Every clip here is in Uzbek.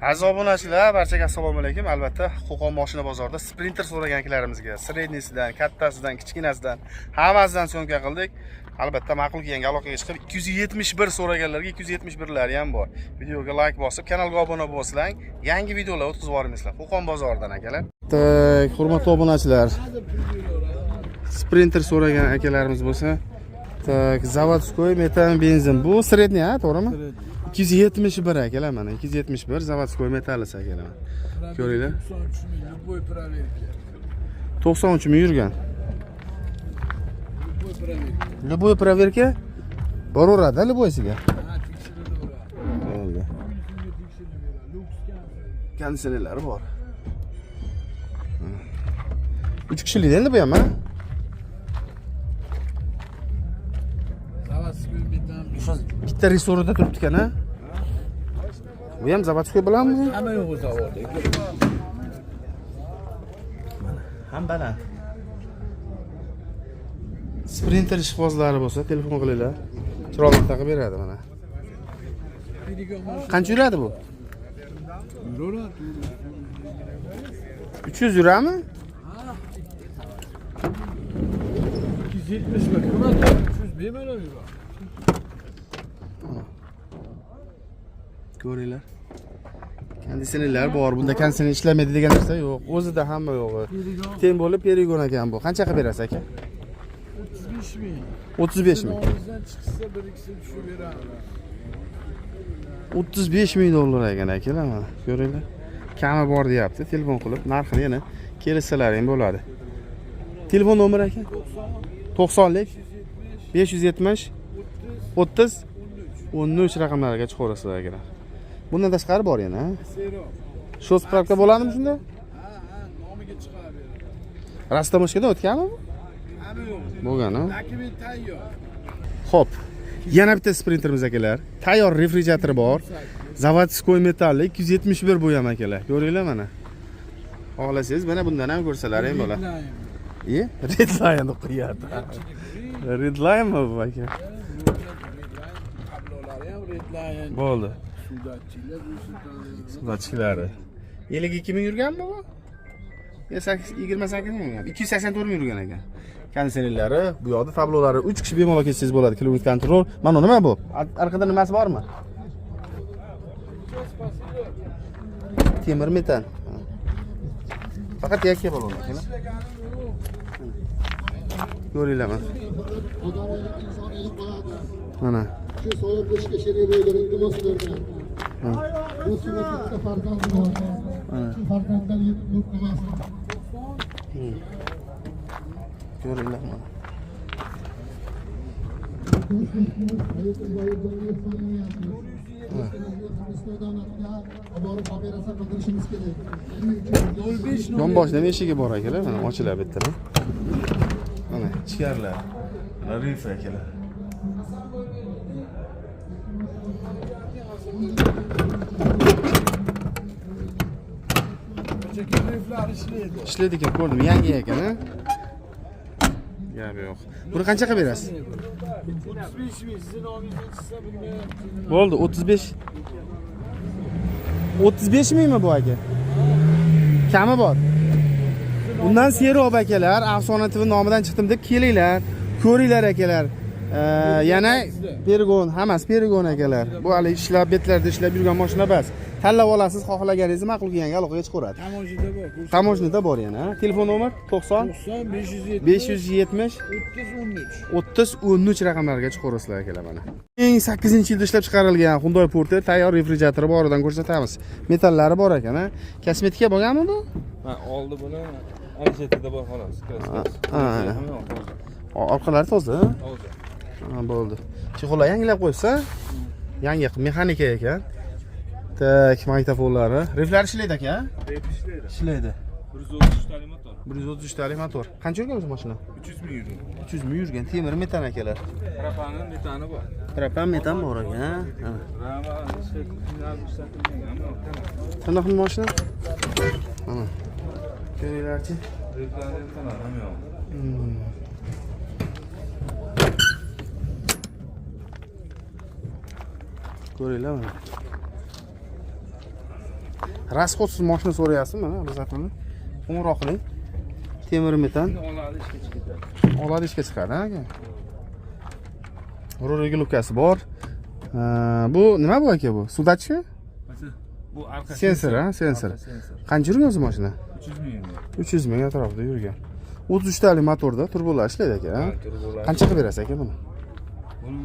Aziz obunachilar, barchaga assalomu alaykum. Albatta, Qo'qon mashina bozorida Sprinter so'raganlarimizga, средний sidan, kattasidan, kichkinasidan, hammasidan съёмка qildik. Albatta, ma'qul kelganga aloqaga chiqib, 271 so'raganlarga 271 lari ham bor. Videoga like bosib, kanalga obuna bo'lsang, yangi videolar o'tkazib yubormaysizlar. Qo'qon bozoridan, akalar. Так, hurmatli obunachilar, Sprinter so'ragan akalarimiz bo'lsa, так, заводской metan benzin. Bu средний, ha, to'g'rimi? 271, akalar, mana 271 заводской metallisi, akalar. Ko'ringlar. 93 ming, любой проверка. 93 ming yurgan. Любой проверка. Любой проверка boraveradi, любой siga. Ha, tekshirilaveradi. Bo'ldi. So'mga tekshirilaveradi. Люкс. Konditsionerlari bor. 3 kishilik endi bu ham, ha? Заводской metan. Bitta ressorida turibdi ekan, ha? Bu ham заводской bilanmi? Hamma yo'q zavodda. Ham baland. Sprinter ishqibozlari bo'lsa, telefon qilinglar. Chiroyli taqib beradi mana. Perigon mashina. Qancha yuradi bu? Yuraveradi. 300 yuradimi? Ha. 271 nima? 300 bemalol yuradi. Ko'ringlar. Konditsionerlar bor. Bunda konditsioner ishlamaydi degan narsa yo'q. O'zida hamma yo'g'i. Perigon. Ten bo'lib perigon ekan bu. Qancha qilib berasiz, aka? 35 ming. 35 ming. Nomingizdan chiqsa, bir ikkisi tushib beramiz. 35 ming dollar ekan, akalar, mana. Ko'ringlar. Kami bor deyapti. Telefon qilib narxini yana kelishsalaring bo'ladi. Telefon nomeri, aka? 90 lik 570 30 13 raqamlariga chiqaverasizlar, akalar. Bundan tashqari bor yana, ha? Sero. Shu справка bo'ladimi shunda? Ha, nomiga chiqarib beradi. Растаможка dan o'tganmi bu? Hamma yo'q. Bo'lgan, ha? Dokument tayyor. Xo'p. Yana bitta Sprinterimiz, akalar. Tayyor refrigerator bor. Заводской metalli 271 bu ham, akalar. Ko'ringlar mana. Xohlasangiz mana bundan ham ko'rsalaring bo'ladi. Redline. E, Redline deb qo'yadi. Redline mi bu, aka? Redline, tablolari ham Redline. Bo'ldi. Sudatchilar bo'lsin. Sudatchilari. 52 ming yurganmi bu? Yo, 28 ming yurgan. 284 ming yurgan ekan. Konditsionerlari, bu yoqda tablolari, 3 kishi bemalol ketsangiz bo'ladi. Климат контроль. Mana nima bu? Orqada nimasi bormi? Temir metan. Faqat yakka balon, akalar. Ko'ringlar mana. Mana. Shu savobli ishga sherik bo'linglar, iltimos qilaman. Bu suratda bitta farzand bor. Shu farzanddan yetib yo'q qilmasin. Ko'ringlar mana. O'zbekiston davlatiga borib operatsiya qildirishimiz kerak. Shuning uchun Yonboshida ham eshigi bor, akalar, mana ochiladi bittadan. Mana ichkarilar. Mana rif, akalar. Chekiriflar ishlaydi. Ishlaydi ekan, ko'rdim. Yangi ekan, ha? Gap yo'q. Buni qancha qilib berasiz? 35 ming sizni nomingizdan chiqsa bunga. Bo'ldi, 35. 35 mingmi bu, aka? Kami bor. Bundan serob, akalar, Afsona TV nomidan chiqdim deb kelinglar, ko'ringlar, akalar. Yana Perigon, hammasi Perigon, akalar. Bu hali ishlab, betlarda ishlab yurgan mashina bas. Tanlab olasiz, xohlaganingizni ma'qul kelganga aloqaga chiqaveradi. Таможня da bor. Таможня da bor yana. Ha? Telefon nomer 90 90 570 570 30 13. 30 13 raqamlariga chiqaverasizlar, akalar, mana. 2008-yilda ishlab chiqarilgan Hyundai Porter tayyor refrigeratori boridan ko'rsatamiz. Metallari bor ekan, ha? Kosmetika bo'lganmi bu? Ha, oldi buni ana chetida bor xolos. Краска si. Ha, ha. Hamma yoq toza. Orqalari toza, ha? Toza. Ha, bo'ldi. Чехол lar yangilab qo'yibsa, yangi mexanika ekan. Так, magnitofonlari. Riflar ishlaydi, aka? Rep ishlaydi. Ishlaydi. 133 talik motor. 133 talik motor. Qancha yurgan o'zi mashina? 300 ming yurgan. 300 ming yurgan. Temir metan, akalar. Propani, metani bor. Propan metan bor ekan, ha? Ha. Rama ishlatilmagan. Hamma yoq toza. Qanaqa mashina? Mana. Ko'ringlarchi. Replarni ham hamma yoq. Ko'ringlar mana. Расход siz mashina so'rayapsiz, mana обязательно. Qo'ng'iroq qiling. Temir metan. Oladi, ishga chiqib ketadi. Oladi, ishga chiqadi, aka. Rul регулировка si bor. Bu nima bu, aka, bu? Sudachi? Bu arqa Sensor, ha, sensor. Arqa sensor. Qancha yurgan o'zi mashina? 300 ming yurgan. 300 ming atrofida yurgan. 33 talik motorda turbolar ishlaydi, aka, ha? Ha, turbolar. Qancha qilib berasiz, aka, buni? Buni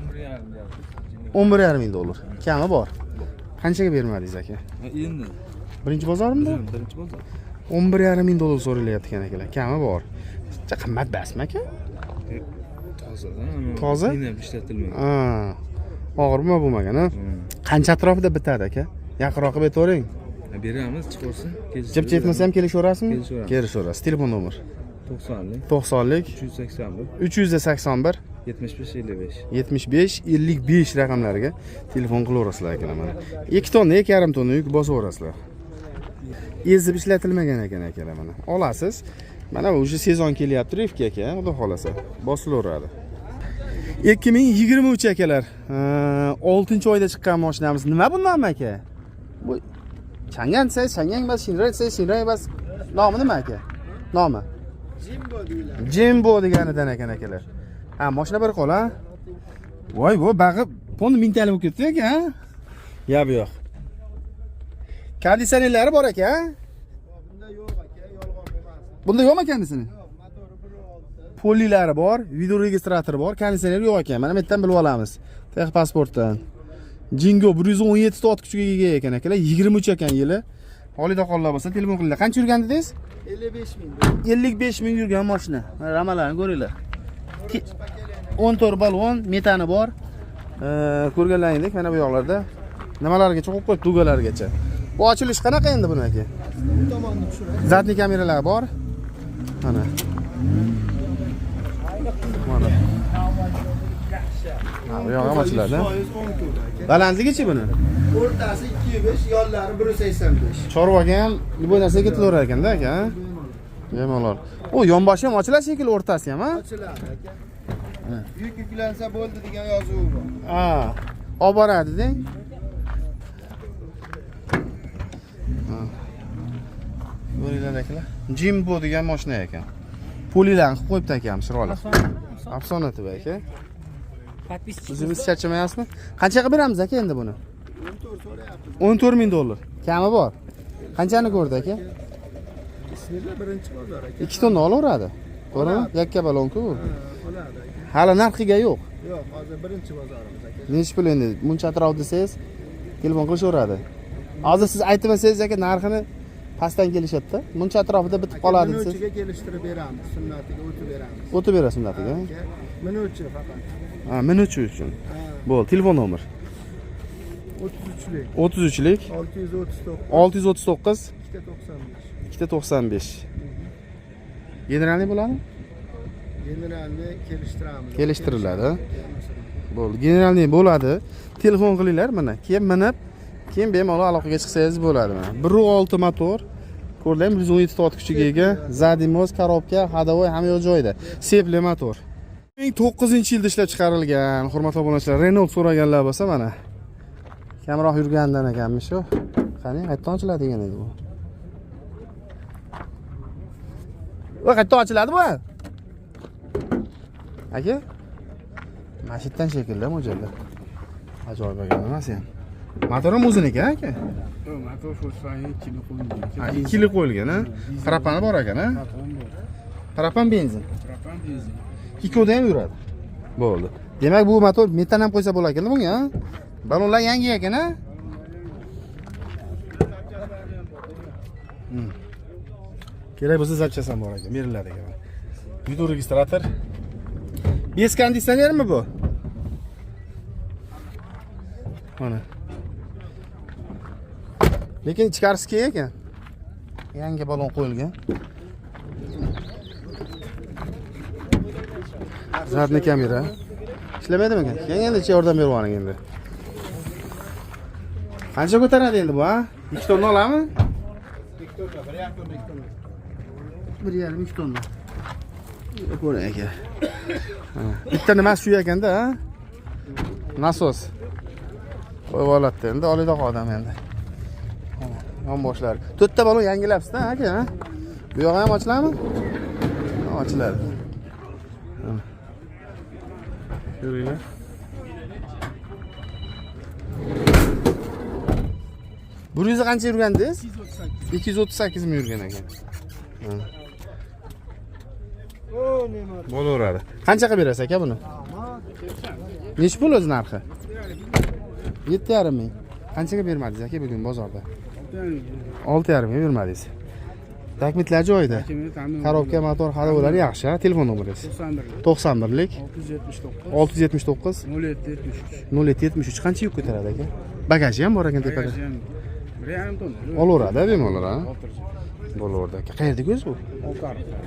11,5 deyapmiz. 11,5 ming dollar. Kami bor. Qanchaga bermadingiz, aka? Ha, endi Birinchi bozormidi? birinchi bozor. 11,5 ming dollar so'ralayotgan akalar. Kami bor. Juda qimmat basmi, aka? Toza. Toza? Qiynab ishlatilmagan. Ha. Og'ir nima bo'lmagan, ha? Qancha atrofida bitadi, aka? Yaqinroq qilib aytavering. Ha, beramiz, chiqarsin. Jip yetmasa ham kelishaverasizmi? Kelishaveramiz. Kelishaverasiz. Telefon nomer. 90lik 90lik 381 381 75 55. 75 55 raqamlariga telefon qilaverasizlar, akalar, mana. 2 tonna, 2,5 tonna yuk bosaverasizlar. Ezib ishlatilmagan ekan, akalar, mana. Olasiz. Mana bu уже sezon kelyapti, рифка, aka, xudo xolasa. Bosilaveradi. 2023, akalar. 6-oyda chiqqan mashinamiz. Nima bu nomi, aka? Bu Changan desangiz, Changan emas, Shinray desangiz, Shinray emas. Nomi nima, aka? Nomi? Jimbo deyiladi. Jimbo deganidan ekan, akalar. Ha, mashina bir qo'l, ha? Voy, bu bag'i ponni mingtalik bo'lib ketdi, aka, ha? Gap yo'q. Konditsionerlari bor, aka, ha? Bunda yo'q, aka, yolg'on bo'lmasin. Bunda yo'qmi konditsioner? Yo'q, motori 1.6. Polilari bor, video registrator bor, konditsioner yo'q ekan. Mana bu yerdan bilib olamiz. Texpasportdan. Jingo 117 ta ot kuchiga ega ekan, akalar, 23 ekan yili. Xolida qollar bo'lsa telefon qilinglar. Qancha yurgan dedingiz? 55 ming. 55 ming yurgan mashina. Mana ramalarni ko'ringlar. 14 balon, metani bor. Ko'rganlaringdek, mana bu yoqlarda nimalargacha qo'yib qo'yib, дуга largacha. Bu ochilish qanaqa endi buni, aka? Bu tomonni tushiradi. Задний kameralar bor. Mana. Mana. Ha, bu yoq ham ochiladi. 100% o'ng to'la, aka. Balandligichi buni? O'rtasi 2.5, yonlari 1.85. Chorvaga ham любой narsaga ketilaverar ekanda, aka, ha? Bemalol. U yonboshi ham ochiladi shekilli, o'rtasi ham, ha? Ochiladi, aka. Yuk yuklansa bo'ldi degan yozuvi bor. Ha. Olib boradi deng. Ha. Ko'ringlar, akalar. Jimbo degan mashina ekan. Polilarni qilib qo'yibdi akam chiroyli. Afsona tibi, aka. Подписчик. O'zingiz charchamayapsizmi? Qancha qilib beramiz, aka, endi buni? 14 so'rayapmiz. 14 ming dollar. Kami bor. Qanchani ko'rdi, aka? Bismillah, birinchi bozor, aka. 2 tonna olaveradi. To'g'rimi? Yakka balonku bu. Ha, oladi, aka. Hali narxiga yo'q. Yo'q, hozir birinchi bozorimiz, aka. Nechi pul endi? Buncha atrof desangiz, telefon qilishaveradi. Hozir siz aytmasangiz, aka, narxini pastdan kelishadi-da. Buncha atrofida bitib qoladi desangiz, Minuvchiga kelishtirib beramiz, sunnatiga o'tib beramiz. O'tib berasiz sunnatiga. Aka, minuvchi faqat. Ha, minuvchi uchun. Ha, Bo'ldi, telefon nomer. 33lik 33lik 639 639 295. 295. Генеральный bo'ladimi? Генеральный kelishtiramiz. Kelishtiriladi. Bo'ldi. Генеральный bo'ladi. Telefon qilinglar mana. Keyin minib, keyin bemalol aloqaga chiqsangiz bo'ladi mana. 1.6 motor. Ko'rdingmi? 117 ta ot kuchiga ega. Задний мост, коробка, ходовой hamma yo'q joyida. Sepli motor. 2009-yilda ishlab chiqarilgan, hurmatli obunachilar, Renault so'raganlar bo'lsa, mana. Kamroq yurgandan ekanmish shu. Qani, qayerdan ochiladi degan edi bu? Voy, qayerdan ochiladi bu? Aka? Mana shu yerdan shekilli mo'ljalda. Ajoyib ekan, nimasi ham. Motor ham o'ziniki, aka? Yo'q, motor Volkswagen ikkili qo'yilgan. Ha, ikkili qo'yilgan, ha? Propani bor ekan, ha? Propan bor. Propan, benzin. Propan, benzin. Ikkovida ham yuradi. Bo'ldi. Demak, bu motor metan ham qo'ysa bo'lar ekan bunga, ha? Balonlar yangi ekan, ha? Kerak bo'lsa запчасть ham bor ekan, beriladi ekan. Video registrator. Без konditsionermi bu? Mana. Lekin ichkarisi keng ekan. Yangi balon qo'yilgan. Задний kamera. Ishlamaydimi ekan? Keyin endi yordam berib yuboring endi. Qancha ko'taradi endi bu, ha? 2 tonna oladimi? 2 tonna, 1,5 tonna, 2 tonna. 1,5 2 tonna. Ko'ring, aka. Ha, bitta nimasi shu ekanda, ha? Nasos. Qo'yib oladi endi, oladi odam endi. Mana, Yonboshlari. 4 ta balon yangilabsiz-da, aka, ha? Bu yog'i ham ochiladimi? Ochiladi. Ko'ringlar. Bir yuzi qancha yurgandingiz? 238 ming yurgan ekan. Bo'laveradi. Qancha qilib berasiz aka buni? Nechi pul o'zi narxi? 7,5 ming. Qanchaga bermadingiz aka bugun bozorda? 6,5 ming bermadingiz. Dokumentlar joyida. Korobka, motor, xarobalari yaxshi, ha? Telefon nomeringiz? 91lik 679 0773. 0773. Qancha yuk ko'taradi aka? Bagaji ham bor ekan tepada. 1,5 tonna. Olaveradi bemalol, ha? Bo'laveradi aka. Qayerdagi o'zi bu?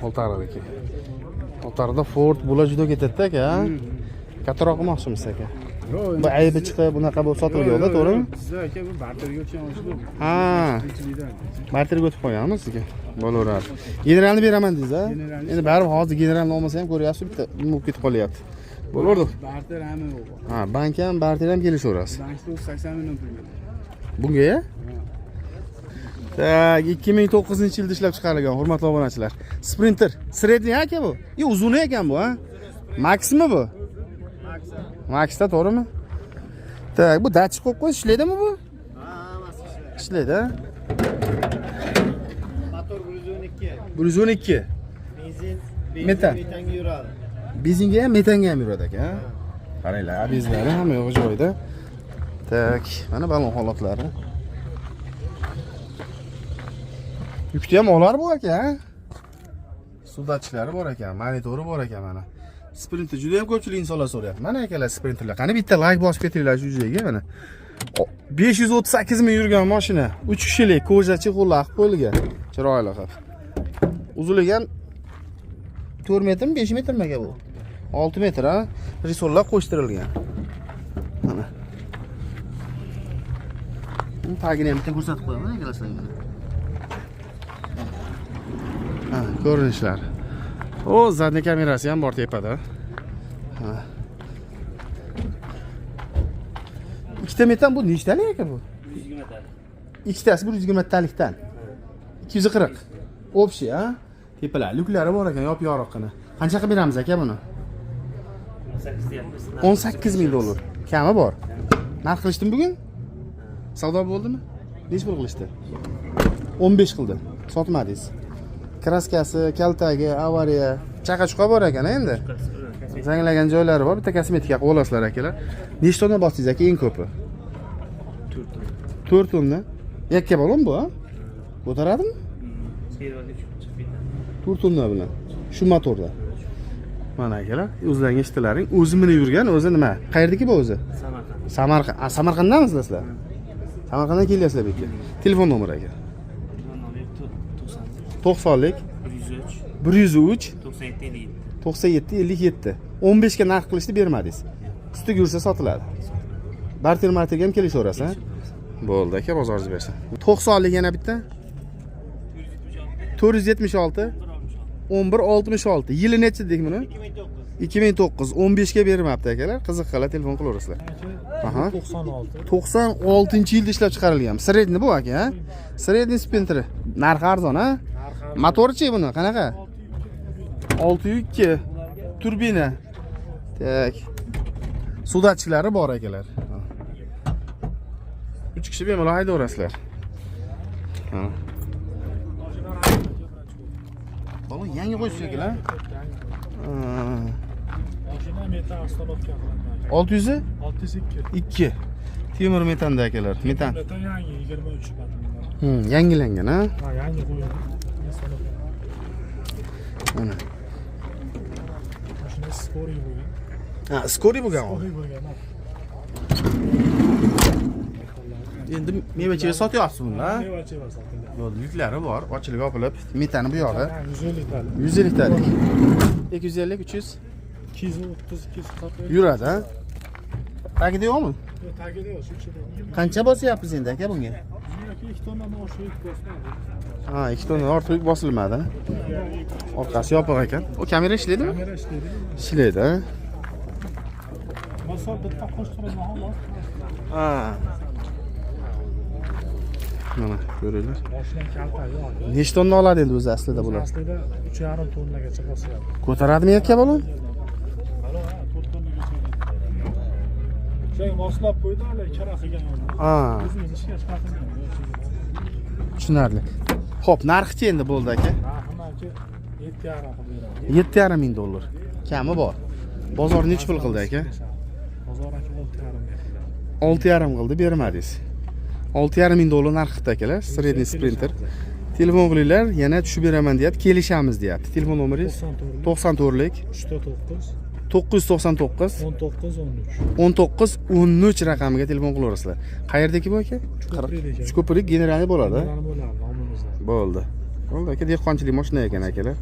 Oltiariqdagi. Oltiariqda Ford bular juda ketadi aka, ha? Kattaroq qilmoqchimisiz aka? Bu aybi chiqib, bunaqa bo'lib sotilganda, to'g'rimi? Bizda aka bu barterga o'tgan mashina. Ha. Barterga o'tib qo'yamiz sizga. Bo'laveradi. Generalni beraman deysiz, ha? Endi baribir hozir generalni olmasa ham ko'ryapsiz, bitta nima bo'lib ketib qolyapti. Bo'laverdi. Barter hamma yo'q. Ha, bank ham, barter ham kelishaverasiz. Bankda 80 million pul beradi. Bunga-ya? Tak, 2009-yilda ishlab chiqarilgan, hurmatli obunachilar. Sprinter, sredniy aka bu. I uzuni ekan bu, ha? Maxmi bu? Maxda, to'g'rimi? Tak, bu datchik qo'yib qo'yish ishlaydimi bu? Ha, hammasi ishlaydi. Ishlaydi, ha? Motor 112. 112. Benzin, benzin Metan. Metanga yuradi. Benzinga ham, metanga ham yuradi aka. Qaranglar, abezlari hamma yo'q joyida. Tak, mana balon holatlari. Yukni ham olar bu aka, ha? Suv datchiklari bor ekan, monitori bor ekan mana. Sprinter juda ham ko'pchilik insonlar so'rayapti. Mana akalar sprinterlar. Qani bitta like bosib ketinglar shu joyga mana. 538 ming yurgan mashina. 3 kishilik koja chexollar qilib qo'yilgan. Chiroyli qilib. Uzunligi ham 4 metrmi, 5 metrmi aka bu? 6 metr, ha? Risollar qo'shtirilgan. Mana. Buni tagini ham bitta ko'rsatib qo'yaman akalar sizlarga. Ha, ko'rinishlari. O, zadniy kamerasi ham bor tepada. Ha. Ikkita metan bu nechtalik aka bu? 120 talik. Ikkitasi 120 talikdan. 240. Общий, ha? Tepalar, lyuklari bor ekan, yop-yorug'gina. Qancha qilib beramiz aka buni? 18 deyapmiz. 18 ming dollar. Kami bor. Narx qilishdimi bugun? Savdo bo'ldimi? Necha pul qilishdi? 15 qildi. Sotmadingiz. Kraskasi, kaltagi, avariya, chaqa-chuqa bor ekan endi. Zanglagan joylari bor, bitta kosmetika qilib olasizlar akalar. Nechta tonna bosdingiz aka eng ko'pi? 4 tonna. 4 tonna. Yakka balon bu, ha? Ko'taradimi? 4 tonna bilan. Shu motorda. Mana akalar, o'zlaring eshitdilaring. O'zi minib yurgan, o'zi nima? Qayerdiki bu o'zi? Samarqand. Samarqand. A, Samarqanddamisizlar sizlar? Samarqanddan kelyapsizlar bu yerga. Telefon nomeri aka. Telefon nomeri 90 90lik 103 103 97 57. 97 57. 15 ga narx qilishdi, bermadingiz. Ustiga yursa sotiladi. Barter marterga ham kelishaverasiz, ha? Bo'ldi aka, bozoringiz bersin. 90lik yana bitta. 476 11 66. Yili necha dedik buni? 2009. 15 ga bermabdi akalar. Qiziqqanlar telefon qilaverasizlar. Aha. 96. 96-yilda ishlab chiqarilgan. Sredniy bu aka, ha? Sredniy Sprinter. Narxi arzon, ha? Motorichi buni qanaqa? 6.2 turbina. Tak. Suv datchiklari bor akalar. 3 kishi bemalol haydaverasizlar. Ha. Balon yangi qo'yishsiz akalar. Ha. Mashina metan ostanovka qilingan. 600 602. 2. Temir metanda akalar, metan. Metan yangi 23 patlar. Yangilangan, ha? Ha, yangi qo'yildi. Ostanovka. Mana. Mashina skoriy bo'lgan. Ha, skoriy bo'lgan u. Skoriy bo'lgan. Ha. Endi meva-cheva sotyapsiz buni, ha? Meva-cheva sotiladi. Yo'q, lyuklari bor, ochilib yopilib. Metani bu yog'i. Ha, 150 talik. 150 talik. 250, 300 230, 240. yuradi, ha? Tagida yo'qmi? Yo'q, tagida yo'q, shu ichida. Qancha bosyapmiz endi aka bunga? Yoki 2 tonnadan oshiq yuk bosmadi. Ha, 2 tonna ortiq yuk bosilmadi. Orqasi yopiq ekan. O kamera ishlaydimi? Kamera ishlaydi. Ishlaydi, ha? Motor bitta qo'shtirma xolos. Ha. Mana ko'ringlar. Mashina kalta yo'q. Nechta tonna oladi endi o'zi aslida bular? Aslida 3,5 tonnagacha bosyapti. Ko'taradimi yakka balon? Hali ha, 4 tonnagacha. O'shaga moslab qo'ydi, hali kira qilgan yo'q. Ha, O'zimiz ishga chiqartirgan. tushunarli. Xo'p, narxichi endi bo'ldi aka. Narxini aka 7,5 qilib beradi. 7,5 ming dollar. Kami bor. Bozor nechi pul qildi aka? Bozor aka 6,5 ming qildi. 6,5 qildi, bermadingiz. 6,5 ming dollar narxida akalar, средний Sprinter. Telefon qilinglar, yana tushib beraman deyapti, kelishamiz deyapti. Telefon nomeringiz 94 94lik 3 999 9 19 13. 19 13 raqamiga telefon qilaverasizlar. Qayerdagi bu aka? Uchko'prikdagi. Uchko'prik generalniy bo'ladi. Bo'ladi nomimizda. Bo'ldi. Bo'ldi aka, dehqonchilik mashina ekan akalar.